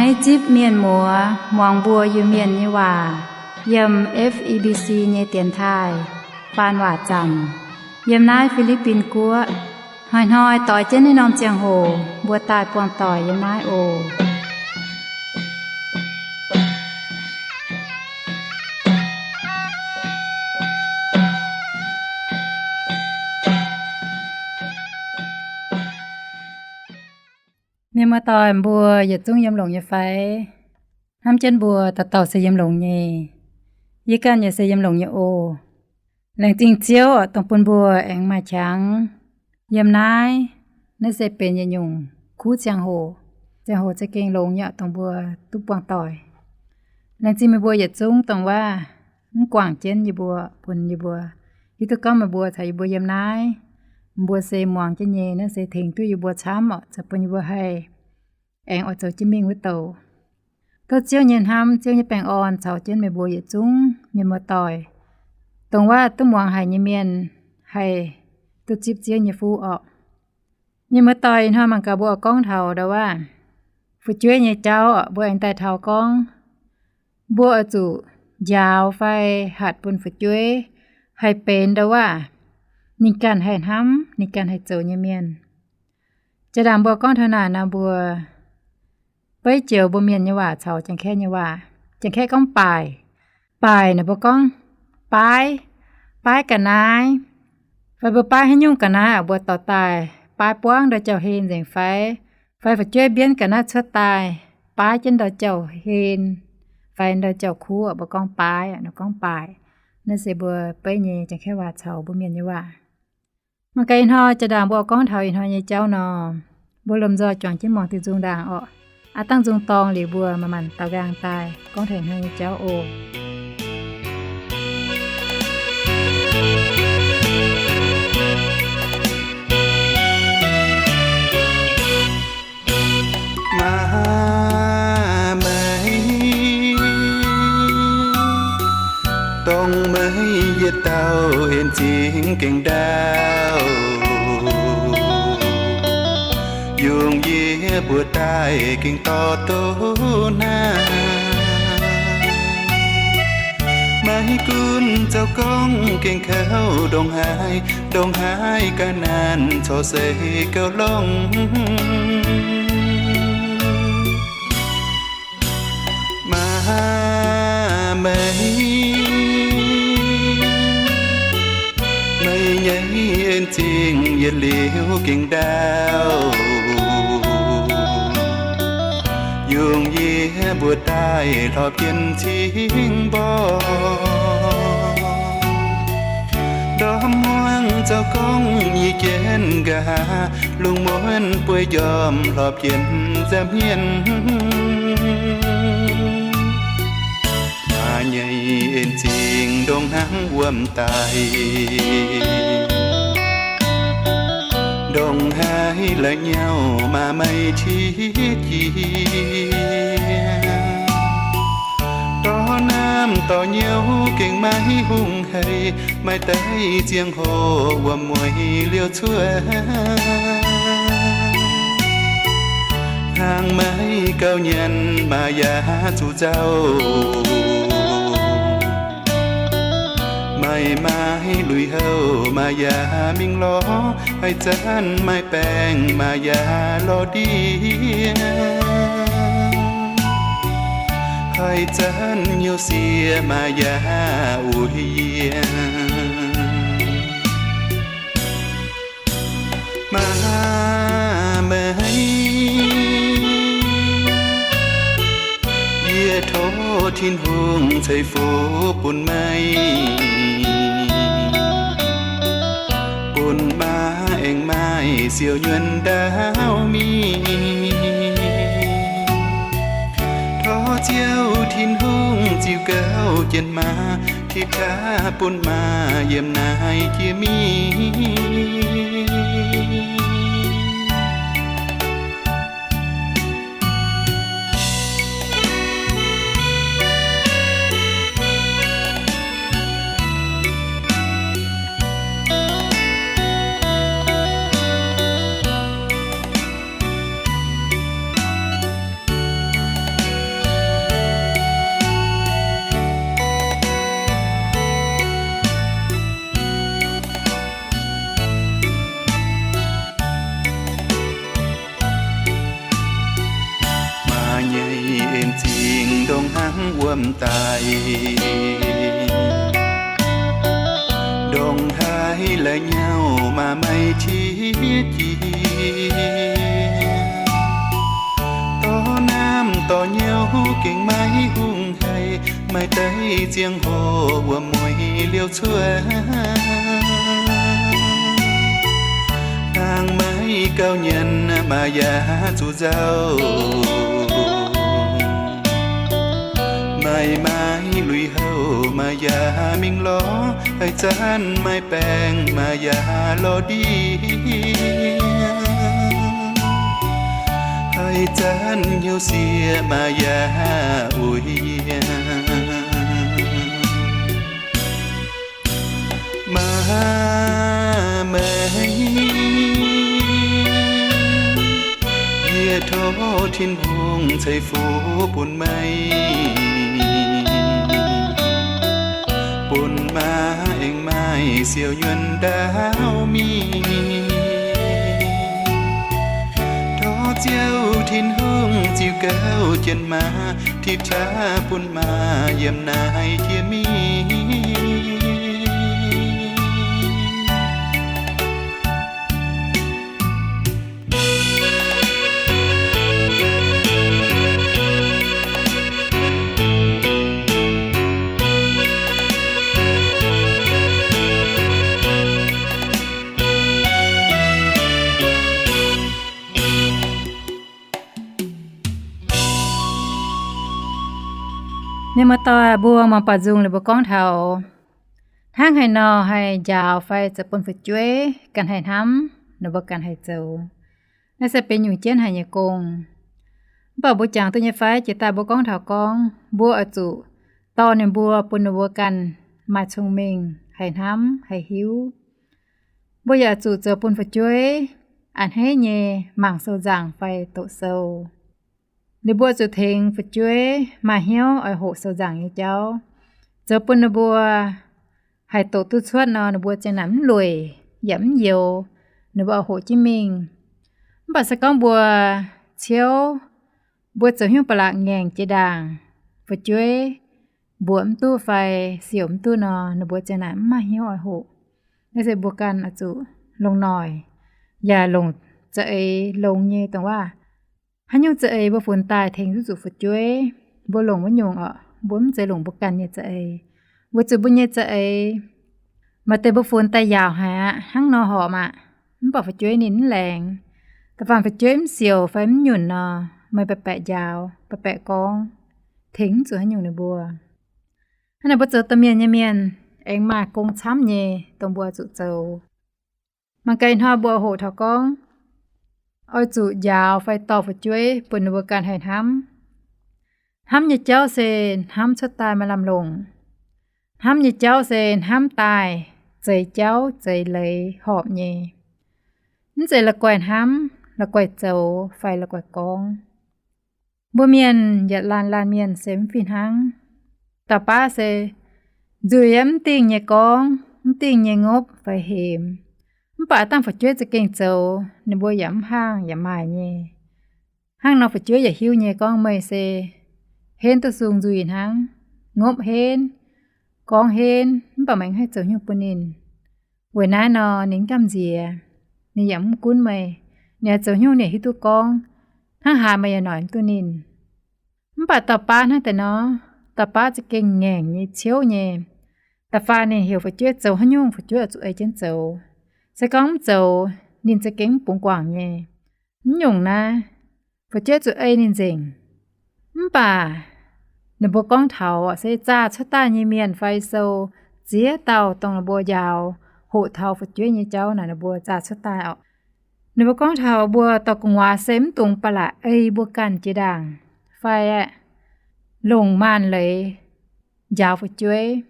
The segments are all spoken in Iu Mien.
Naaiv zipv mienh muoz muangx mbuo Iu-Mienh nyei waac yiem F E B C nyei dienx taaih faan waac zanc yiem naaiv Fi^li^bin Guoqv. Hnoi-hnoi doix jienv naaiv norm ziangh hoc mbuo daaih buangh doic yiem naaiv oc. Mienh muoz-doic mbuo yietc zungv yiem longx nyei fai? Hnamv jienv mbuo dauh dauh se yiem longx nyei. Yie ganh yaac se yiem longx nyei oc. Laengz zingh Ziouv dongh bun mbuo aengx maaih qangx yiem naaiv. Naaiv se benx yietc nyungc kuv ziangh hoc. Ziangh hoc za'gengh longx nyei dongh mbuo duqv buangh doic. Laengz zingh meih mbuo yietc zungv dongh waac mv guangc jienv yie mbuo, bun yie mbuo hiuv duqv gorngv meih mbuo caux yie mbuo yiem naaiv, mbuo se muangx jienv nyei. Naaiv se tengx duqv yie mbuo camv oc, zoux bun yie mbuo haih aengx oix zoux jienv mingh wuov douc. Tov Ziouv nyei hnamv, Ziouv nyei baengh orn caux jienv meih mbuo yietc zungv mienh muoz-doic, dongh waac duqv muangx haic nyei mienh, haih duqv zipv Ziouv nyei fuqv orqc. Mienh muoz-doic, ih hnoi mangc gaax mbuo oix gorngv taux ndau waac fu'jueiv nyei jauv oc. Mbuo aengx daaih taux gorngv mbuo oix zuqc njaaux fai hatc bun fu'jueiv haih benx ndau waac ninh ganh haih hnamv, ninh ganh haih zoux nyei mienh. Jaa-ndaangc mbuo gorngv taux naaic nor, mbuo beiv joux mbuo mienh nyei waac caux Janx-Kaeqv nyei waac. Janx-Kaeqv gorngv baaic. Baaic naaic mbuo gorngv baaiv, baaiv ga'naaiv, fai mbuo baaiv haaix nyungc ga'naaiv oc, mbuo dorh daaih baaiv buangv ndau jauv-hlen nzengc fai, fai fu'jueiv mbienv ga'naaiv cuotv daaih baaiv jienv ndau jauv-hlen fai ndau jauv-kuv oc, mbuo gorngv baaiv, ninh gorngv baaic. Naaiv se mbuo beiv nyei Janx-Kaeqv waac caux mbuo mienh nyei waac. Mangc gaax ih hnoi jaa-ndaangc mbuo gorngv taux ih hnoi nyei jauv nor, mbuo lomh nzoih juangc jienv muangx diuh nzung ndaangc orqc. Aav dangh nzung dorng liuz mbuo manc-manc daaux nqaang daaih gorngv taux ih hnoi nyei jauv oc. Maa meih, dongh meih yietc dauh en zingx gengh ndaauv, yungz yie mbuo daaih gengh dorh doqc naaiv. Maiv gunv zoux gorngv gengh kouv ndongc haaix, ndongc haaix ga'naaiv corc se gauh longx. Maa meih, meih nyei en zingx yietc liuz gengh ndaauv, yungz yie mbuo daaih hlorpv jienv cingx mborqv. Ndorm muangx zoux gorngv yie jienv nqa'haav, lungh muonz bueix njormh hlorpv jienv nza'hmien. Maa nyei en zingx ndongc hnangv wuom daaih, ndongc haaix la'nyauv maa meih qiex jiez. Dorh naamh dorh nyouz gengh maiv hungh hec, maaih deix ziangh hoc wuom-mueiz liouh cuotv. Hnaangx maiv gauh nyanc maa yaac zuqc nzauh, maaih maaih lui-houx maa yaac mingh lorz, haih zanc maaih baengc maa yaac lorz ndiev, haih zanc nyouz sieqv maa yaac uix yie. Maa meih, yie tov Tin-Hungh ceix fuqv bun meih, bun maa aengx maaih siou nyuonh ndaauv mingh. Tov Ziouv Tin-Hungh ziux gauh jienv maa, tipv qaqv bun maa yiem naaiv jiex mingh. En zingh ndongc hnangv wuom daic, ndongc haaix la'nyauv maaih maiv qiex jiez. Dorh naamv dorh nyouv gengh maiv hungh haic, maaih deix ziangh hoc wuom mueiz liouh cuotv. Hnangv maiv gauh nyanc maaih yaac zuqc nzauh, maaih maaih lui-houx maaih yaac mingh lorz, haih zanc maaih baengc maaih yaac lorz ndiev, haih zanc hnyouv sieqv maaih yaac uix yiem. Maa meih, yie tov Tin-Hungh ceix fuqv bun meih, bun maa aengx maaih siou nyuonh ndaauv mingh. Tov Ziouv Tin-Hungh ziux gauh jienv maa, tipv qaqv bun maa yiem naaiv jiex mingh. Mienh muoz-doic, mbuo mangc baaux nzung liuz mbuo gorngv taux hnangv haaix nor haih njaaux fai zoux bun fu'jueiv ganh haih hnamv, ninh mbuo ganh haih zoux. Naaiv se benx nyungc jienv haic nyei gong. Mv baac mbuo jangx duqv nyei fai? Jiex daaih mbuo gorngv taux gorngv mbuo oix zuqc dorh ninh mbuo, bun ninh mbuo ganh maaih cong-mengh, haih hnamv, haih hiuv. Mbuo yaac zuqc zoux bun fu'jueiv a'hneiv nyei mangc sou nzaangc fai doqc sou. Ninh mbuo zuqc tengx fu'jueiv maaih hnyouv oix hoqc sou nzaangc nyei jauv, zoux bun ninh mbuo haih doqc duqv cuotv nor, ninh mbuo ziang naaic mv lueic yaac mv youx, ninh mbuo oix hoqc jienv mingh. Mv baac se gorngv mbuo ciouv, mbuo zoux hnyouv ba'laqc ngaengc jiex ndaangc, fu'jueiv mbuoqc mv duqv fai siouc mv duqv nor, ninh mbuo ziang naaic mv maaih hnyouv oix hoqc. Naaiv se mbuo ganh oix zuqc longc noic yaac longc za'eix longx nyei dongh waac. Haaix nyungc za'eix mbuo funx daaih tengx duqv zuqc fu'jueiv, mbuo longc wuov nyungc oc. Mbuo mv zeiz longc mbuo ganh nyei za'eix, weic zuqc mbuo nyei za'eix maaih deix mbuo funx daaih yaauc haic aqv, hnangv nor horpc maah, mv baac fu'jueiv ninh mv laengz. Da'faanh fu'jueiv mv siouc fai mv nyunc nor, meih baeqc baeqc njaaux, baeqc baeqc gorngv, tengx mv zuqc haaix nyungc ninh mbuo. Hnangv naaic mbuo zoux domh mienh nyei mienh aengx maaih gong camv nyei dongh mbuo zuqc zoux. Mangc gaax ih hnoi mbuo hoqc taux gorngv oix zuqc njaaux fai dorh fu'jueiv bun ninh mbuo ganh haih hnamv. Hnamv nyei jauv se hnamv cuotv daaih maaih lamh longc. Hnamv nyei jauv se hnamv daaih zeix jauv zeix leiz horpc nyei. Mv zeiz la'guaih hnamv, la'guaih zoux fai la'guaih gorngv. Mbuo mienh yaac laanh laanh mienh se mv fih hnangv. Dauh baav se nzuih yiem mv dingh nyei gorngv, mv dingh nyei ngopv fai hemx. Mv baac dangh fu'jueiv za'gengh zoux, ninh mbuo yaac mv haangh yaac maaih nyei. Hnangv nor fu'jueiv yaac hiuv nyei gorngv meih se henv duqv sung nzuih hnangv, ngopv henv, gorngv henv, mv baac meih mv haih zoux hnyouv bun ninh. Weic naaiv nor ninh mv gamh nziex, ninh yaac mv gunv meih. Ninh oix zoux hnyouv ninh hiuv duqv gorngv, hnangv haaix meih yaac noic mv duqv ninh. Mv baac dauh baav hnangv deix nor, dauh baav za'gengh ngaengc nyei, ciouv nyei. Da'faanh ninh heuc fu'jueiv zoux haaix nyungc, fu'jueiv oix zuqc ei jienv zoux. Se gorngv mv zoux, ninh za'gengh mv bungx guangc nyei. Mv nyungc naaiv, fu'jueiv zuqc ei ninh nzengc. Mv baac ninh mbuo gorngv taux se zaah cuotv daaih nyei mienh fai sou ziex dauh dongh ninh mbuo njaaux hoqc taux fu'jueiv nyei jauv naaic ninh mbuo zaah cuotv daaih oc. Ninh mbuo gorngv taux mbuo dorh gu'nguaaz se mv dungx ba'laqc ei mbuo ganh jiex ndaangc fai aeqv, longc maanh leiz njaaux fu'jueiv.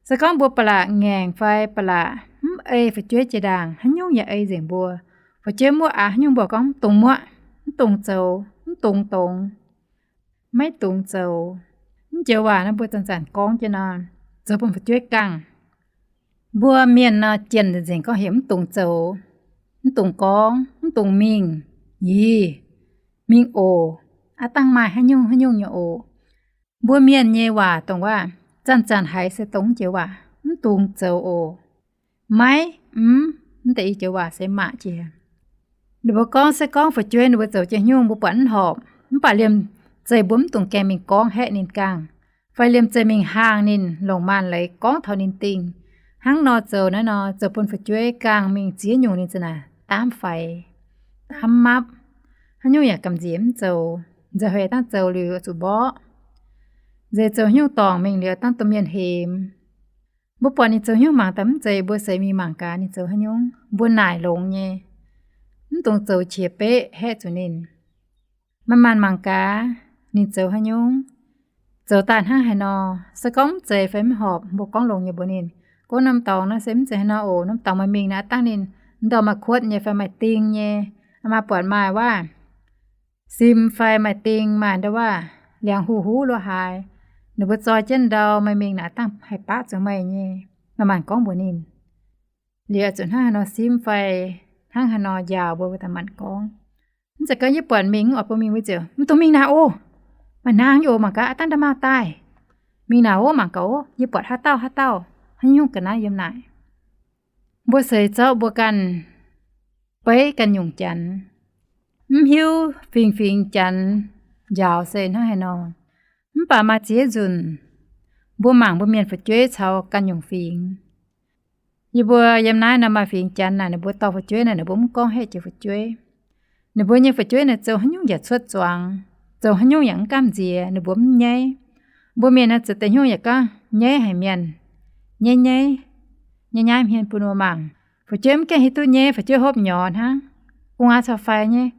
Se gorngv mbuo ba'laqc ngaengc fai ba'laqc mv ei fu'jueiv jiex ndaangc, haaix nyungc yaac ei nzengc mbuo. Fu'jueiv muoqv aqv, haaix nyungc mbuo gorngv mv dungx muoqv, mv dungx zoux, mv dungx dongz, maiv dungx zoux. Mv joux waac naaiv mbuo zanc-zanc gorngv jienv nor, zoux bun fu'jueiv gangh. Mbuo mienh nor, jienh nzengc-nzengc gorngv heuc mv dungx zoux, mv dungx gorngv, mv dungx mingh, yie, mingh oc. aqv dangh maaih haaix nyungc haaix nyungc nyei oc. Mbuo mienh nyei waac dongh waac zanc-zanc haiz se dongh jiex waac, mv dungx zoux oc. Maiv, mv, mv deix i joux waac se maac jiex. Ninh mbuo gorngv se gorngv fu'jueiv ninh mbuo zoux jiex nyungc mbuo buatc mv horpc, mv baac liemh zeih mbuo mv dungx gaengh mingh gorngv haeqv ninh gaangh, fai liemh zeih mingh haangh ninh longc maanh leiz gorngv taux ninh dingh. Hnangv nor zoux naaiv nor zoux bun fu'jueiv gaangh mingh ziex nyungc ninh za'naaic daamv faix, daamv mapv, haaix nyungc yaac gamh nziex mv zoux, nzauh heix dangv zoux liuz zuqc mborqv. Nzeix zoux nyungc dorngc mingh liuz dangv domh mienh hemx. Mbuo buatc ninh zoux nyungc mangc daaih mv zeiz mbuo seix mingh mangc gaax ninh zoux haaix nyungc, mbuo naaic longx nyei, mv dungx zoux qiex beqv haeqv zuqc ninh. Manc-manc mangc gaax ninh zoux haaix nyungc, zoux daaih hnangv haaix nor. Se gorngv mv zeiz fai mv horpc mbuo gorngv longx nyei mbuox ninh, gorngv norm dorngx naaiv se mv zeiz haaix nor oc. Norm dorngx maaih mingh naaiv dangh ninh ndorm maaih kuotv nyei fai maaih ding nyei, maaih buatc maaih waac sim fai maaih ding maaih ndau waac liangx huv-huv lo haaix, ninh mbuo zoi jienv ndau maaih mingh naaiv dangh haih baqv zuqc meih nyei. Manc-manc gorngv mbuox ninh. Liuz zuqc hnangv haaix nor sim fai hnangv haaix nor njaaux mbuo, mbuo daaih manc gorngv. Mv zeiz gorngv yie buatc mingh mv oix bun mingh mbuo ziouc mv dungx mingh naaic oc. Maaih hnaangx nyei oc, mangc gaax aqv dangh nda'maauh daaih. Mingh naaic oc, mangc gaax oc, yie buatc haaix dauh haaix dauh haaix nyungc ga'naaiv yiem naaic. Mbuo seix zorqv mbuo ganh beiv ganh nyungc janx, mv hiuv fingx-fingx janx njaaux se hnangv haaix nor. Mv baac maaih ziex nzunc mbuo mangc mbuo mienh fu'jueiv caux ganh nyungc fingx. Yie mbuo yiem naaiv nor maaih fingx janx naaic ninh mbuo dorh fu'jueiv naaic ninh mbuo mv gorngv haeqv jiex fu'jueiv. Ninh mbuo nyei fu'jueiv naaic zoux haaix nyungc yaac cuotv zuangx, zoux haaix nyungc yaac mv gamh nziex, ninh mbuo mv nyaiv. Mbuo mienh naaic zoux deix nyungc yaac gorngv nyaiv haic mienh, nyaiv nyaiv, nyaiv nyaiv hmien bun mbuo mangc. Fu'jueiv mv gaengh hiuv duqv nyaiv, fu'jueiv hopv nyorx hnangv, gu'nguaaz caux faix nyei.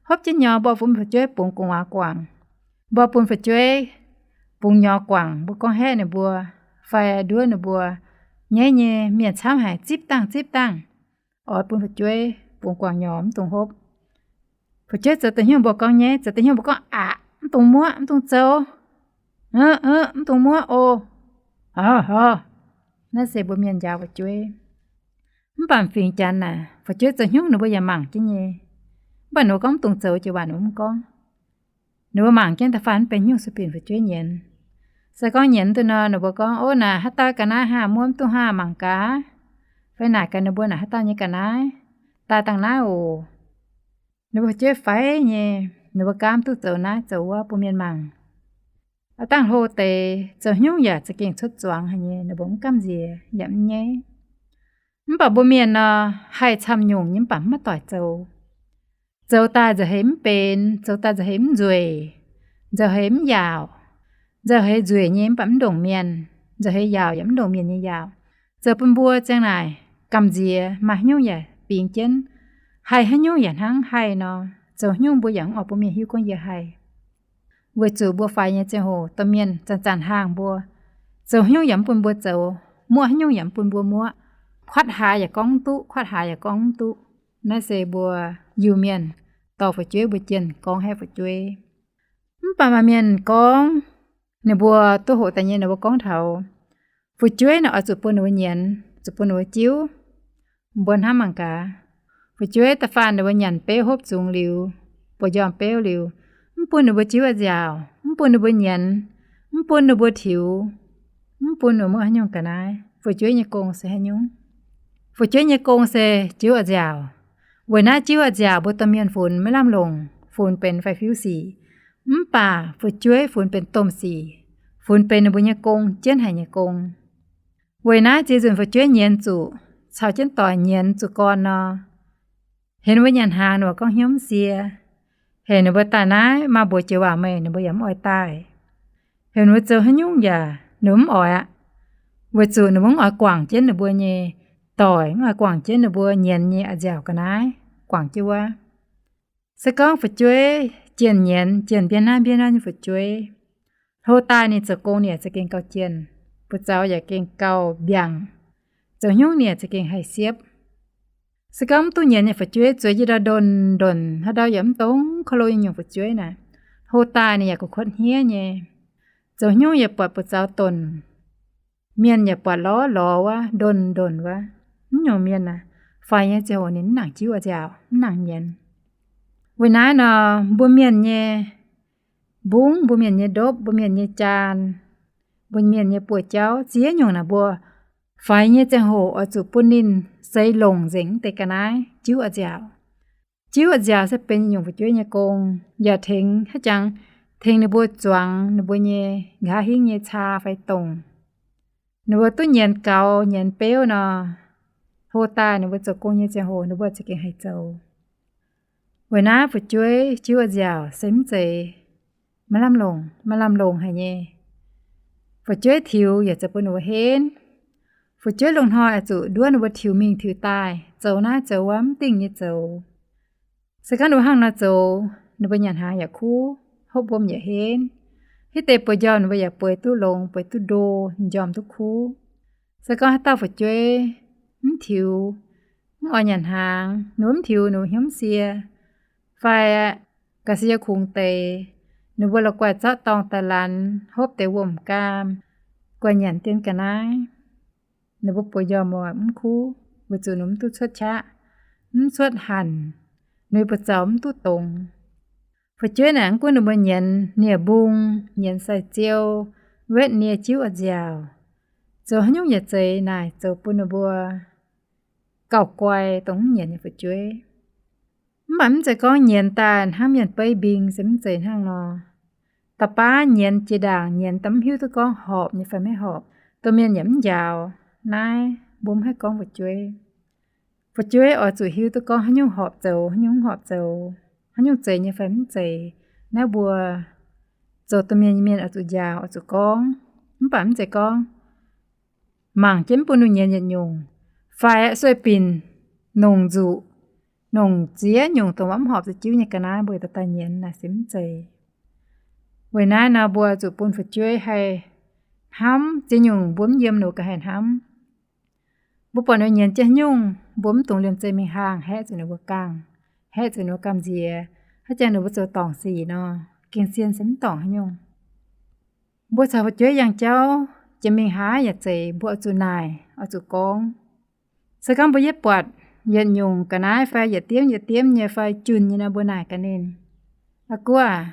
Hopv jienv nyorx mbuo bun fu'jueiv bungx gu'nguaaz guangc. Mbuo bun fu'jueiv bungx nyorx guangc, mbuo gorngv haeqv ninh mbuo fai nduov ninh mbuo. Nyaiv nyei mienh camv haic, zipv dangh zipv dangh, oix bun fu'jueiv bungx guangc nyorx mv dungx hopv. Fu'jueiv zoux deix hnyouv mbuo gorngv nyaiv, zoux deix hnyouv mbuo gorngv aqc, mv dungx muoqv, mv dungx zoux, mv dungx muoqv oc. Naaiv se mbuo mienh njaaux fu'jueiv. Mv baac fingx janx naaic fu'jueiv zoux hnyouv ninh mbuo yaac mangc jienv nyei. Mv baac ninh mbuo gorngv mv dungx zoux jiex waac ninh mbuo mv gorngv. Ninh mbuo mangc jienv da'faanh mv benx hnyouv sueih binc fu'jueiv nyienz. Se gorngv nyienz duqv nor ninh mbuo gorngv, ov, naaic haaix dauh ga'naaiv haah, muov mv duqv haah, mangc gaax. Fai naaic gaax ninh mbuo naaic haaix dauh nyei ga'naaiv, daaih dangh naaiv oc. Ninh mbuo fu'jueiv faix nyei, ninh mbuo gaamv duqv zoux naaiv zoux wuov bun mienh mangc. Aav dangh hlo deix zoux hnyouv yaac za'gengh cuotv zuangx haic nyei, ninh mbuo mv gamh nziex yaac mv nyaiv. Mv baac mbuo mienh nor, haih camv nyungc nyei mv baac maiv doic zoux. Zoux daaih nzauh heix mv benx, zoux daaih nzauh heix mv nzueic, nzauh heix mv yaauc, nzauh heix nzueic nyei mv baac mv ndongc mienh, nzauh heix yaauc yaac mv ndongc mienh nyei yaauc. Zoux bun mbuo ziang naaic gamh nziex, maaih hnyouv yaac bingx jienv, haih haaix nyungc yaac hnangv haih nor. Zoux hnyouv mbuo yaac mv oix bun mienh hiuv gorngv yie haih. Weic zuqc mbuo faix nyei ziangh hoc domh mienh zanc-zanc hnaangx mbuo, zoux hnyouv yaac mv bun mbuo zoux, muoqv haaix nyungc yaac mv bun mbuo muoqv, kuatv haaix yaac gorngv mv duqv, kuatv haaix yaac gorngv mv duqv. Naaiv se mbuo Iu-Mienh dorh fu'jueiv mbuo jienh gorngv haeqv fu'jueiv. Mv baac maaih mienh gorngv, ninh mbuo duqv hoqc daaih nyei ninh mbuo gorngv taux fu'jueiv naaic oix zuqc bun ninh mbuo nyienz, zuqc bun ninh mbuo jiuv. Mbuo hnamv mangc gaax, fu'jueiv da'faanh ninh mbuo nyanc beuv hopv zungx liuz, buoz-njormh beuv liuz, mv bun ninh mbuo jiuv a'nziaauc, mv bun ninh mbuo nyienz, mv bun ninh mbuo tiux, mv bun ninh mbuo muoqv haaix nyungc ga'naaiv, fu'jueiv nyei gong se haaix nyungc? Fu'jueiv nyei gong se jiuv a'nziaauc. Weic naaiv jiuv a'nziaauc mbuo domh mienh funx maiv lamh longc, funx benx faix-fiuv sic. Mv baac fu'jueiv funx benx domh sic, funx benx ninh mbuo nyei gong, jienv haic nyei gong. Weic naaiv ziex nzunc fu'jueiv nyienz zuqc, caux jienv doic nyienz zuqc gorn nor, heuc ninh mbuo nyanc hnaangx ninh mbuo gorngv hnyouv mv sie. Heuc ninh mbuo daaih naaiv maa mbuox joux waac meih, ninh mbuo yaac mv oix daaih. Heuc ninh mbuo zoux haaix nyungc yaac ninh mbuo mv oix aqv. Weic zuqc ninh mbuo mv oix guangc jienv ninh mbuo nyei doic, mv oix guangc jienv ninh mbuo nyienz nyei a'nziaauc ga'naaiv, guangc jienv wuov. Se gorngv fu'jueiv jienh nyienz, jienh mbienv naaiv mbienv naaiv nyei fu'jueiv, hlo daaih ninh zoux gong ninh yaac za'gengh gauh jienh, buoz-zaux yaac gengh gauh mbiaangc, zoux hnyouv ninh yaac za'gengh haih siepv. Se gorngv mv duqv nyienz nyei fu'jueiv zueiz jienv ndau ndonc-ndonc, haaix ndau yaac mv dongz korv-lo nyei nyungc fu'jueiv naaic, hlo daaih ninh yaac guh kuotv hniev nyei, zoux hnyouv yaac buatc buoz-zaux donx, mienh yaac buatc lorz lorz wuov, ndonc ndonc wuov. Mv nyungc mienh aah, faix nyei ziangh hoc ninh mv nangc jiuv a'nziaauc, mv nangc nyienz. Weic naaiv nor, mbuo mienh nyei mbungv mbuo mienh nyei ndopv, mbuo mienh nyei jaan, mbuo mienh nyei buoz-jauv, ziex nyungc naaic mbuo faix nyei ziangh hoc oix zuqc bun ninh seix longc nzengc mv deix ga'naaiv, jiuv oix nziaauc. Jiuv oix nziaauc se benx nyungc fu'jueiv nyei gong, yaac tengx haaix jangx, tengx ninh mbuo zuangx ninh mbuo nyei nqa'haav hingv nyei caa fai dongh. Ninh mbuo duqv nyienx gaux nyienx beuv nor, hlo daaih ninh mbuo zoux gong nyei ziangh hoc ninh mbuo za'gengh haih zoux. Weic naaiv fu'jueiv jiuv oix nziaauc se mv zeiz, maiv lamh longc, maiv lamh longc haic nyei. Fu'jueiv tiux yaac zoux bun ninh mbuo henv. Fu'jueiv lungh hnoi oix zuqc nduov ninh mbuo tiux mingh tiux daaih, zoux naaiv zoux wuov mv dingh nyei zoux. Se gorngv ninh mbuo hnangv nor zoux, ninh mbuo nyanc hnaangx yaac kuv, hopv wuom yaac henv. Hitv deix bueix njormh ninh mbuo yaac bueix duqv longx, bueix duqv ndo, njormh duqv kuv. Se gorngv haaix dauh fu'jueiv mv tiux, mv oix nyanc hnaangx, ninh mbuo mv tiux ninh mbuo hnyouv mv sie, fai ga'sie kungx deix, ninh mbuo la'guaih zorqv dorngh daaih laanh, hopv deix wuom-gaam, guaih nyanc dien ga'naaiv, ninh mbuo bueix njormh mv kuv, weic zuqc ninh mv duqv cuotv qaqv, mv cuotv hanc, ninh mbuo buoz-zaux mv duqv dongz. Fu'jueiv naaic mv gunv ninh mbuo nyienz nie-mbung, nyienz sai-ziou, wetv nie jiuv oix nziaauc, zoux haaix nyungc yaac zeiz naaic zoux bun ninh mbuo gauh guai dongh mv nyienz nyei fu'jueiv. Mv baac mv zeiz gorngv nyienz daaih hnamv mienh beiv mbing se mv zeiz hnangv nor. Da'baav nyienz jiex ndaangc nyienz daaih mv hiuv duqv gorngv horpc nyei fai maiv horpc, domh mienh yaac mv njaaux. Naaiv mbuo mv haih gorngv fu'jueiv. Fu'jueiv oix zuqc hiuv duqv gorngv haaix nyungc horpc zoux, haaix nyungc mv horpc zoux, haaix nyungc zeiz nyei fai mv zeiz. Naaiv mbuo zoux domh mienh nyei mienh oix zuqc njaaux, oix zuqc gorngv. Mv baac mv zeiz gorngv mangc jienv mv bun ninh nyienz yietc nyungc, fai sueih binc nongc nzuqc, nongc ziex nyungc dongh mv horpc zuqc jiuv nyei ga'naaiv mbuo yietc dauh daaih nyienz naaic se mv zeiz. Weic naaiv nor mbuo zuqc bun fu'jueiv haih hnamv ziex nyungc mbuo mv yiem ninh mbuo ganh haih hnamv. Mbuo buatc ninh mbuo nyienz jienv haaix nyungc, mbuo mv dungx liemh zeih mingh haangh haeqv zuqc ninh mbuo gangh, haeqv zuqc ninh mbuo gamh nziex, haaix jangx ninh mbuo zoux dorngc sic nor, gengh sienh se mv dorngc haaix nyungc. Mbuo caux fu'jueiv yangh jauv, jiex mingh haaix yaac zeiz, mbuo oix zuqc naaic, oix zuqc gorngv. Se gorngv mbuo yietv buatc yietc nyungc ga'naaiv fai yietc diemv yietc diemv nyei fai junh nyei nor, mbuo naaic gaax ninh, Aa guv aac,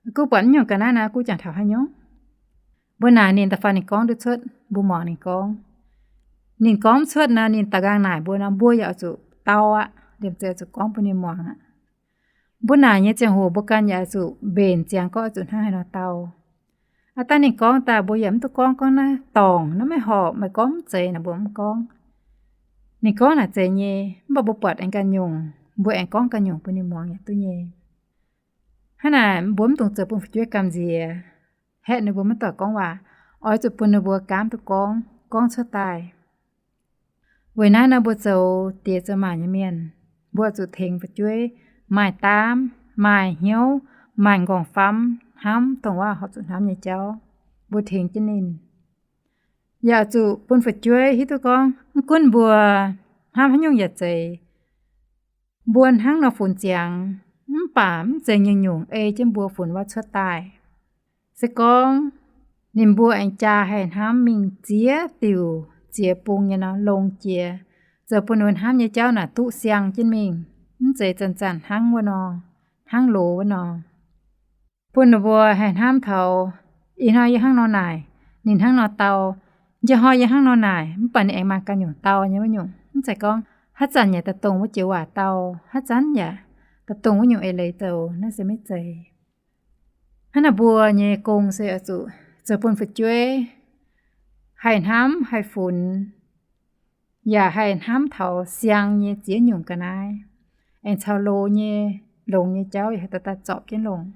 aa guv buatc naaiv nyungc ga'naaiv naaiv, aa guv jangx taux haaix nyungc? Mbuo naaic ninh da'faanh ninh gorngv duqv cuotv, mbuo muangx ninh gorngv. Ninh gorngv mv cuotv nor, ninh daux nqaang naaic mbuo nor, mbuo yaac oix zuqc dau aqv, liemh zeih oix zuqc gorngv bun ninh muangx aqv. Mbuo naaic nyei ziangh hoc mbuo ganh yaac oix zuqc mbenc ziangx gorngv oix zuqc hnangv haaix nor dau. Aa dangh ninh gorngv daaih mbuo yaac mv duqv gorngv, gorngv naaiv dorngc naaiv maiv horpc, meih gorngv mv zeiz naaic mbuo mv gorngv. Ninh gorngv naaic zeiz nyei, mv baac mbuo buatc aengx ganh nyungc, mbuo aengx gorngv ganh nyungc bun ninh muangx yaac duqv nyei. Hnangv naaic mbuo mv dungx zoux bun fu'jueiv gamh nziex, haeqv ninh mbuo maiv doic gorngv waac, oix zuqc bun ninh mbuo gaamv duqv gorngv, gorngv cuotv daaih. Weic naaiv nor mbuo zoux diex zoux maac nyei mienh, mbuo zuqc tengx fu'jueiv maaih daamv, maaih hnyouv, maaih m'nqorngv-famv hnamv dongh waac horpc zuqc hnamv nyei jauv. Mbuo tengx jienv ninh. Yaac zuqc bun fu'jueiv hiuv duqv gorngv mv gunv mbuo hnamv haaix nyungc yaac zeiz, mbuo hnangv nor funx ziangx, mv baac mv zeiz nyungc-nyungc ei jienv mbuo funx waac cuotv daaih. Se gorngv ninh mbuo aengx jaa haih hnamv mingh ziex diuc ziex bung nyei nor, longx jiex, zoux bun ninh mbuo hnamv nyei jauv naaic duqv siang jienv mingh, mv zeiz zanc-zanc hnangv wuov nor, hnangv loz wuov nor. Bun ninh mbuo haih hnamv taux, ih hnoi yie hnangv nor naaic, ninh hnangv nor dau, njang hnoi yie hnangv nor naaic, mv baac ninh aengx maaih ganh nyungc dau nyei wuov nyungc. Mv zeiz gorngv haaix zanc yaac daaih dongh wuov joux waac dau, haaix zanc yaac daaih dongh wuov nyungc eix leiz zoux, naaiv se maiv zeiz. Hnangv naaic mbuo nyei gong se oix zuqc zoux bun fu'jueiv haih hnamv haih funx, yaac haih hnamv taux siang nyei ziex nyungc ga'naaiv, aengx caux loz nyei, longx nyei jauv yaac haih daaih zorpc jienv longx.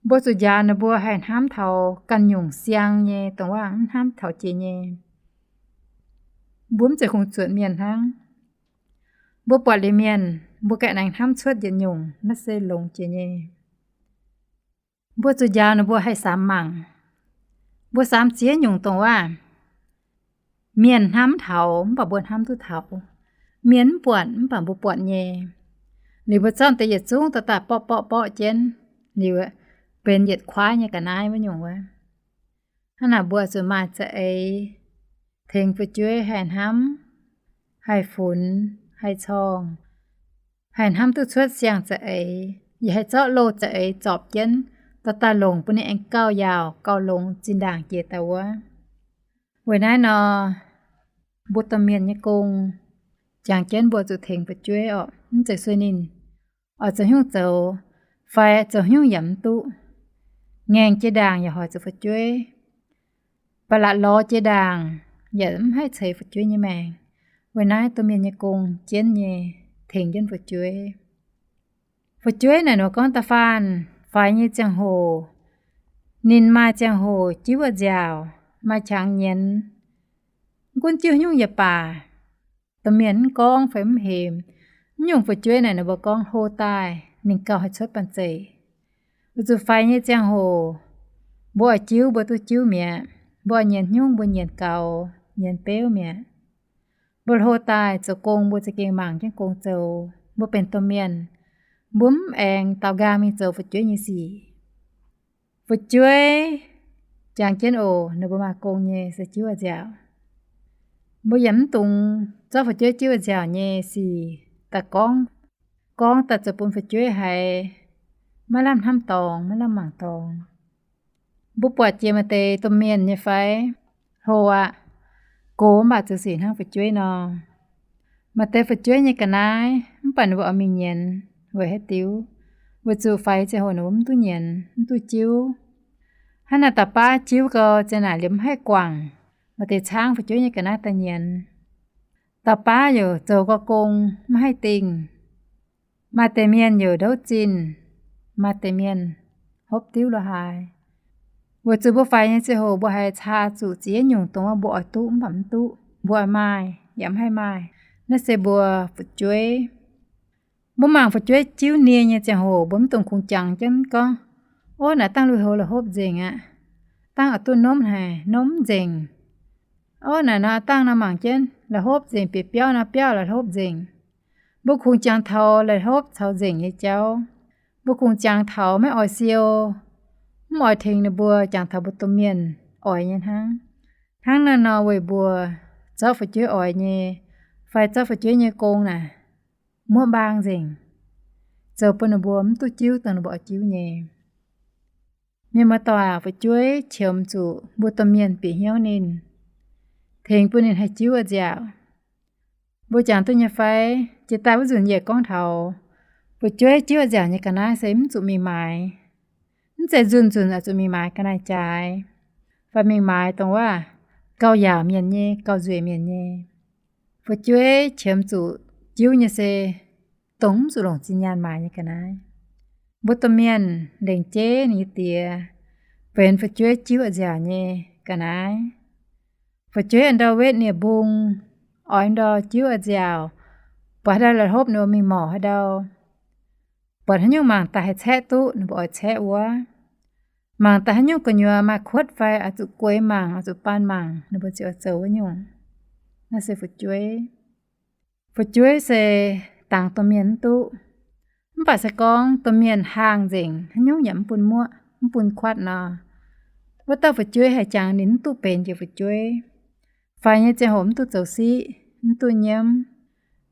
Mbuo zuqc njaaux ninh mbuo haih hnamv taux ganh nyungc siang nyei, dongh waac mv hnamv taux jiex nyei. Mbuo mv zeiz kungx zuotc mienh hnangv. Mbuo buatc liuz mienh, mbuo gaeqv naaic hnamv cuotv yietc nyungc, naaiv se longx jiex nyei. Mbuo zuqc njaaux ninh mbuo haih samx mangc. Mbuo samx ziex nyungc dongh waac, mienh hnamv taux mv baac mbuo hnamv duqv taux, mienh mv buatc mv baac mbuo buatc nyei. Liuz mbuo zorqv deix yietc zungv daaih daaih borqv borqv borqv jienv, liuz benx yietc kuaaiv nyei ga'naaiv wuov nyungc wuov. Hnangv naaic mbuo zuqc maaih za'eix tengx fu'jueiv haih hnamv, haih funx, haih corngh, haih hnamv duqv cuotv siang za'eix, yaac haih zorqv loz za'eix zorpc jienv, daaih daaih longc bun ninh aengx gauh yaauc gauh longx zinh ndaangc jiex daaih wuov. Weic naaiv nor, mbuo domh mienh nyei gong, jangx jienv mbuo zuqc tengx fu'jueiv orqc, mv zeiz sueih ninh oix zoux haaix nyungc zoux, fai zoux haaix nyungc yaac mv duqv. Ngaengc jiex ndaangc yaac hoic zuqc fu'jueiv, ba'laqc lorz jiex ndaangc yaac mv haih ceix fu'jueiv nyei maengc. Weic naaiv domh mienh nyei gong jienv nyei tengx jienv fu'jueiv. Fu'jueiv naaic nor gorngv da'faanh faix nyei ziangh hoc, ninh maaih ziangh hoc jiuv a'nziaauc, maaih qangx nyienz, mv gunv jiuv haaix nyungc yaac baac, domh mienh mv gorngv fai mv hemx, mv nyungc fu'jueiv naaic ninh mbuo gorngv hlo daaih ninh gauh haih cuotv banh zeic. Weic zuqc faix nyei ziangh hoc, mbuo oix jiuv mbuo duqv jiuv mi'aqv, mbuo oix nyienz haaix nyungc mbuo nyienz gaux nyienz beuv mi'aqv. Mbuo hlo daaih zoux gong mbuo za'gengh mangc jienv gong zoux. Mbuo benx domh mienh, mbuo mv aengx daaux nqaang mingh zoux fu'jueiv nyei sic. Fu'jueiv jangx jienv oc, ninh mbuo maaih gong nyei se jiuv a'nziaauc. Mbuo yaac mv dungx zorqv fu'jueiv jiuv a'nziaauc nyei sic daaih gorngv, gorngv daaih zoux bun fu'jueiv haiz maiv lamh hnamv dorngx, maiv lamh mangc dorngx. Mbuo buatc jiex maaih deix domh mienh nyei fai, hlo aqv, gox mv baac zoux sic hnangv fu'jueiv nor. Maaih deix fu'jueiv nyei ga'naaiv mv baac ninh mbuo oix mingh nyienz weic haaix diuc? Weic zuqc faix ziangh hoc ninh mbuo mv duqv nyienz, mv duqv jiuv. Hnangv naaic dauh baav jiuv gau ziang naaic liemh mv haih guangc, maaih deix caangv fu'jueiv nyei ga'naaiv daaih nyienz. Dauh baav youc zoux gau gong maiv haih dingh. Maaih deix mienh youc ndouv zinh, maaih deix mienh hopv diuv lo haaix. Weic zuqc mbuo faix nyei ziangh hoc mbuo haiz caa zuqc ziex nyungc dongh wuov mbuo oix duqv mv baac mv duqv, mbuo oix maaih yaac mv haih maaih. Naaiv se mbuo fu'jueiv. Mbuo mangc fu'jueiv jiuv nie nyei ziangh hoc mbuo mv dungx kungx jangx jienv gorngv, ov, naaic dangh lui-houx la'hopv nzengc aqv. Dangh oix duqv nomv haic, nomv nzengc. Ov, naaic nor dangh nor mangc jienv la'hopv nzengc, bieqc biauv nor biauv la'hopv nzengc. Mbuo kungx jangx taux la'hopv caux nzengc nyei jauv. Mbuo kungx jangx taux maiv oix siou, mv oix tengx ninh mbuo, jangx taux mbuo domh mienh oix nyei hnangv. Hnangv naaiv nor weic mbuo zorqv fu'jueiv oix nyei fai zorqv fu'jueiv nyei gong naaic muoqv mbaang nzengc, zoux bun ninh mbuo mv duqv jiuv dongh ninh mbuo oix jiuv nyei. Mienh muoz-doic aac, fu'jueiv qiemx zuqc mbuo domh mienh bieqc hnyouv ninh, tengx bun ninh haih jiuv a'nziaauc. Mbuo jangx duqv nyei fai? Jiex daaih wuov nzunc yie gorngv taux fu'jueiv jiuv a'nziaauc nyei ga'naaiv se mv zuqc mingh maaiz. Mv zeiz nzunc nzunc oix zuqc mingh maaiz ga'naaiv jaaix, fai mingh maaiz dongh wuov gauh yaauc mienh nyei, gauh nzueic mienh nyei. Fu'jueiv qiemx zuqc jiuv nyei se dongh mv zuqc longc zinh nyaanh maaiz nyei ga'naaiv. Mbuo domh mienh lengc jeiv ninh nyei diex benx fu'jueiv jiuv a'nziaauc nyei ga'naaiv. Fu'jueiv ndau wetv nie-mbung, oix ndau jiuv a'nziaauc, buatc haaix ndau la'hlopv ninh mbuo mingh morc haaix ndau. Buatc haaix nyungc mangc daaih haih caeqv duqv ninh mbuo oix caeqv wuov. Mangc daaih haaix nyungc gu'nyuoz maaih kuotv fai oix zuqc gueix mangc, oix zuqc baan mangc, ninh mbuo ziouc oix zoux wuov nyungc. Naaiv se fu'jueiv. Fu'jueiv se dangx domh mienh mv duqv. Mv baac se gorngv domh mienh haangh nzengc, haaix nyungc yaac mv bun muoqv, mv bun kuatv nor, wuov dauh fu'jueiv haih jangx ninh mv duqv benx jiex fu'jueiv. Faix nyei ziangh hoc mv duqv zoux siqv, mv duqv nyiemv,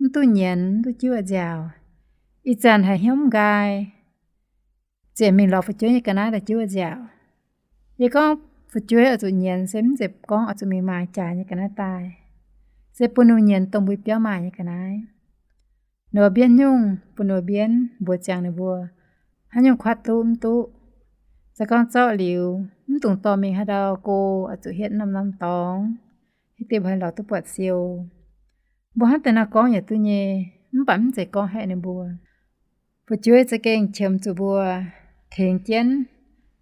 mv duqv nyienz, mv duqv jiuv a'nziaauc. Ih zanc haiz hnyouv mv nqaai, ziouc mingh lorz fu'jueiv nyei ga'naaiv daaih jiuv a'nziaauc. Yie gorngv fu'jueiv oix zuqc nyienz se mv zeiz gorngv oix zuqc mingh maaiz jaaix nyei ga'naaiv daaih, se bun ninh nyienz dongh mbuo biauv maaih nyei ga'naaiv. Ninh mbuo mbienv nyungc bun ninh mbuo mbienv, mbuox ziangx ninh mbuo haaix nyungc kuatv duqv mv duqv. Se gorngv zorqv liuz, mv dungx dorh mingh haaix ndau go, oix zuqc hietv norm-norm dorngx, hietv diuh mbuo haih lorz duqv buatc siou. Mbuo hnangv deix nor gorngv yaac duqv nyei, mv baac mv zeiz gorngv haeqv ninh mbuo. Fu'jueiv za'gengh qiemx zuqc mbuo tengx jienv,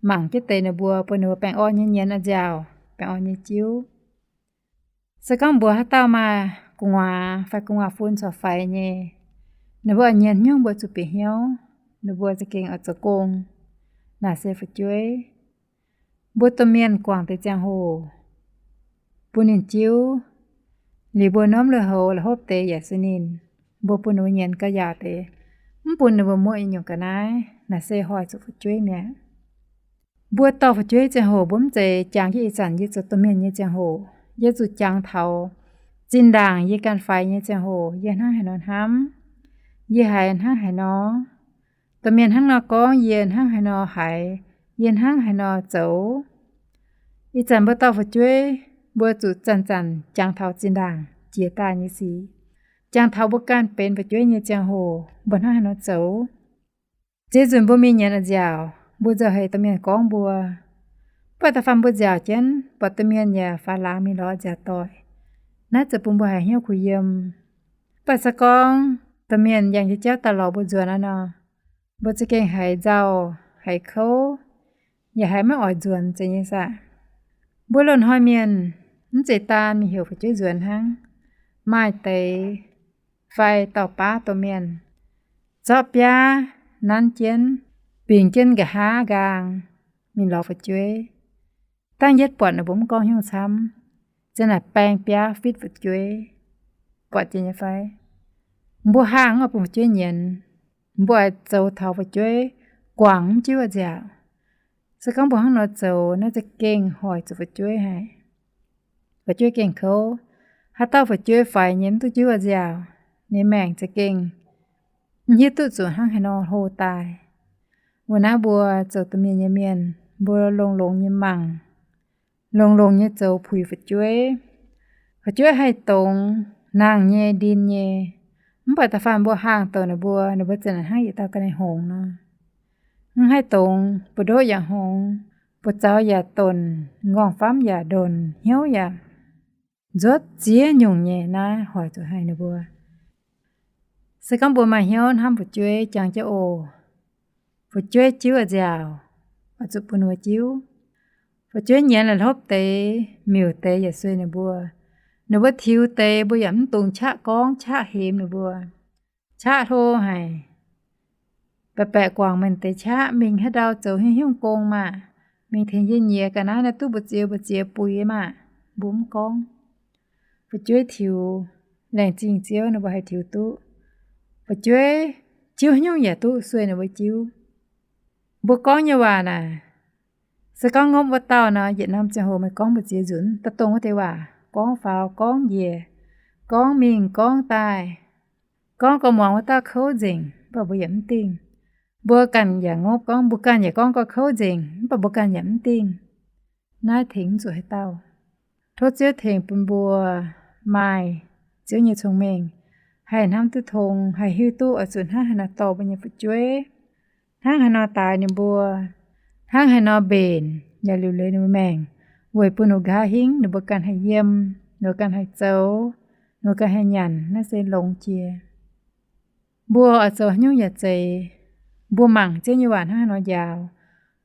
mangc jienv deix ninh mbuo, bun ninh mbuo baengh orn nyei nyienz a'nziaauc, baengh orn nyei jiuv. Se gorngv mbuox haaix dauh maaih gu'nguaaz fai gu'nguaaz-fun corc faix nyei, ninh mbuo oix nyienz haaix nyungc mbuo zuqc bieqc hnyouv, ninh mbuo za'gengh oix zoux gong. Naaic se fu'jueiv. Mbuo domh mienh guangc deix ziangh hoc bun ninh jiuv, liuz mbuo norm lui-houx la'hopv deix yaac se ninh, mbuo bun ninh mbuo nyienz gauh yaauc deix, mv bun ninh mbuo muoqv nyei nyungc ga'naaiv, naaic se hoic zuqc fu'jueiv mi'aqv. Mbuo dorh fu'jueiv ziangh hoc mbuo mv zeiz jangx jienv ih zanc yie zoux domh mienh nyei ziangh hoc. Yie zuqc jangx taux zinh ndaangc yie ganh faix nyei ziangh hoc yie hnangv haaix nor hnamv, yie haiz hnangv haaix nor. Domh mienh hnangv nor gorngv yie hnangv haaix nor haiz, yie hnangv haaix nor zoux. Ih zanc mbuo dorh fu'jueiv, mbuo zuqc zanc-zanc jangx taux zinh ndaangc jiex daaih nyei sic, jangx taux mbuo ganh benx fu'jueiv nyei ziangh hoc mbuo hnangv haaix nor zoux. Ziex nzunc mbuo mingh nyanc a'nziaauc, mbuo nzauh heix domh mienh gorngv mbuo, mv baac da'faanh mbuo nziaauc jienv buatc domh mienh yaac faaux laangz mingh lorz a'nziaauc doic. Naaiv ziouc bun mbuo haiz hnyouv kuh yiem. Mv baac se gorngv domh mienh yangh jiex jauv daaih lorz mbuo nzuonx aqv nor, mbuo za'gengh haiz nzauh, haiz kouv, yaac haiz maiv oix nzuonx zeiz nyei saah. Mbuo loz-hnoi mienh mv zeiz daan mingh heuc fu'jueiv nzuonx hnangv. Maaih deix fai dauh baav domh mienh zorqv biaav nanv jienv, bingx jienv nqa'haav nqaang mingh lorz fu'jueiv. Dangv yietv buatc ninh mbuo mv gorngv hnyouv camv, ziang naaic baeng biaav fitv fu'jueiv. Buatc jiex nyei fai? Mbuo haangh oix bun fu'jueiv nyienz, mbuo oix zoux taux fu'jueiv guangc mv jiuv a'nziaauc. Se gorngv mbuo hnangv nor zoux, naaiv za'gengh hoic zuqc fu'jueiv haic. Fu'jueiv gengh kouv. Haaix dauh fu'jueiv faix nyei mv duqv jiuv a'nziaauc, ninh maengc za'gengh mv hiuv duqv zuqc hnangv haaix nor hlo daaih. Weic naaiv mbuo zoux domh mienh nyei mienh, mbuo longx-longx nyei mangc, longx-longx nyei zoux puix fu'jueiv. Fu'jueiv haih dongz nangh nyei, ndin nyei, mv baac da'faanh mbuo haangh douc ninh mbuo, ninh mbuo ziang naaic hnangv yietc dauh ga'naaiv hngongx nor. Mv haih dongz, buoz ndoqv yaac hngongx, buoz zaux yaac donc, m'nqorngv famv yaac ndonc, hnyouv yaac nzuotv ziex nyungc nyei. Naaiv hoic zuqc haic ninh mbuo. Se gorngv mbuo maaih hnyouv hnamv fu'jueiv, jangx jienv oc. Fu'jueiv jiuv a'nziaauc, oix zuqc bun ninh mbuo jiuv. Fu'jueiv nyienz la'hlopv deix, miuc deix yaac sueih ninh mbuo. Ninh mbuo tiux deix, mbuo yaac mv dungx qaqv gorngv, qaqv hemx ninh mbuo. Qaqv hlo haic. Baeqc baeqc guangc meih deix qaqv, mingh haaix ndau zoux hnyouv-hnyouv gong maah, mingh tengx yie nyiex ga'naaiv naaiv duqv mbu'ziex mbu'ziex buix maah, mbuo mv gorngv. Fu'jueiv tiux, laengz zingh Ziouv ninh mbuo haih tiux duqv. Fu'jueiv jiuv haaix nyungc yaac duqv, sueih ninh mbuo jiuv. Mbuo gorngv nyei waac naaic, se gorngv ngopv wuov dauh nor, yietc norm ziangh hoc meih gorngv mbu'ziex nzunc, daaih dongh wuov deix waac, gorngv faaux gorngv njiec, gorngv mingh gorngv daaih, gorngv gorx-muangz wuov dauh kouv nzengc, mv baac mbuo yaac mv dingh. Mbuo ganh yaac ngopv gorngv, mbuo ganh yaac gorngv gorx kouv nzengc, mv baac mbuo ganh yaac mv dingh. Naaiv tengx mv zuqc haaix dauh. Tov Ziouv tengx bun mbuo maaih Ziouv nyei cong-mengh, haih hnamv duqv tong, haih hiuv duqv oix zuqc hnangv haaix nor dorh mbuo nyei fu'jueiv, hnangv haaix nor daaix ninh mbuo, hnangv haaix nor mbenc yaac liuc leiz ninh mbuo maengc, weic bun ninh mbuo nqa'haav hingv, ninh mbuo ganh haih yiem, ninh mbuo ganh haih zoux, ninh mbuo ganh haih nyanc, naaiv se longx jiex. Mbuo oix zoux haaix nyungc yaac zeiz, mbuo mangc Ziouv nyei waac hnangv haaix nor njaaux,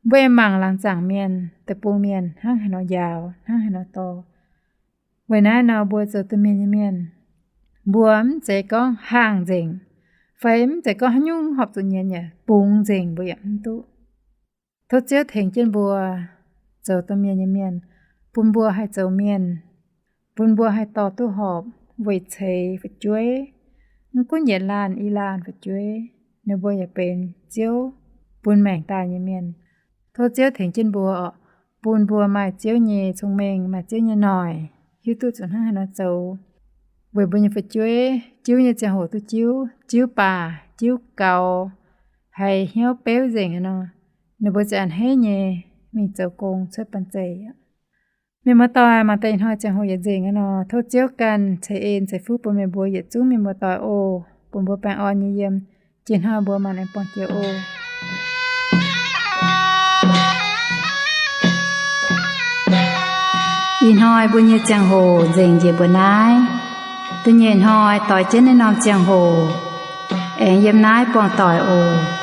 mbuo aengx mangc laangz zaangc mienh, deic-bung mienh hnangv haaix nor njaaux, hnangv haaix nor dorh. Weic naaiv nor mbuo zoux domh mienh nyei mienh, mbuo mv zeiz gorngv haangh nzengc, fai mv zeiz gorngv haaix nyungc horpc zuqc nyienz yaac bungx nzengc, mbuo yaac mv duqv. Tov Ziouv tengx jienv mbuo zoux domh mienh nyei mienh, bun mbuo haih zoux mienh, bun mbuo haih dorh duqv horpc weic ceix fu'jueiv. Mv gunv yietc laanh i laanh fu'jueiv, ninh mbuo yaac benx Ziouv bun maengc daaih nyei mienh. Tov Ziouv tengx jienv mbuo, bun mbuo maaih Ziouv nyei cong-mengh, maaih Ziouv nyei noic, hiuv duqv zuqc hnangv haaix nor zoux, weic mbuo nyei fu'jueiv jiuv nyei ziangh hoc duqv jiuv, jiuv baac jiuv gaux, haiz hnyouv beuv nzengc aqv nor, ninh mbuo ziouc a'hneiv nyei mingh zoux gong cuotv banh zeic. Mienh muoz-doic, mangc deix ih hnoi ziangh hoc yietc nzengc aqv nor, tov Ziouv ganh ceix en ceix fuqv bun meih mbuo yietc zungv mienh muoz-doic oc, bun mbuo baengh orn nyei yiem. Jiex hnoi mbuo mangc aengx buangh jiex oc. Ih hnoi mbuo nyei ziangh hoc nzengc njiec mbuo naaiv. Da'nyeic hnoi doix jienv naaiv norm ziangh hoc aengx yiem naaiv buangh doic oc.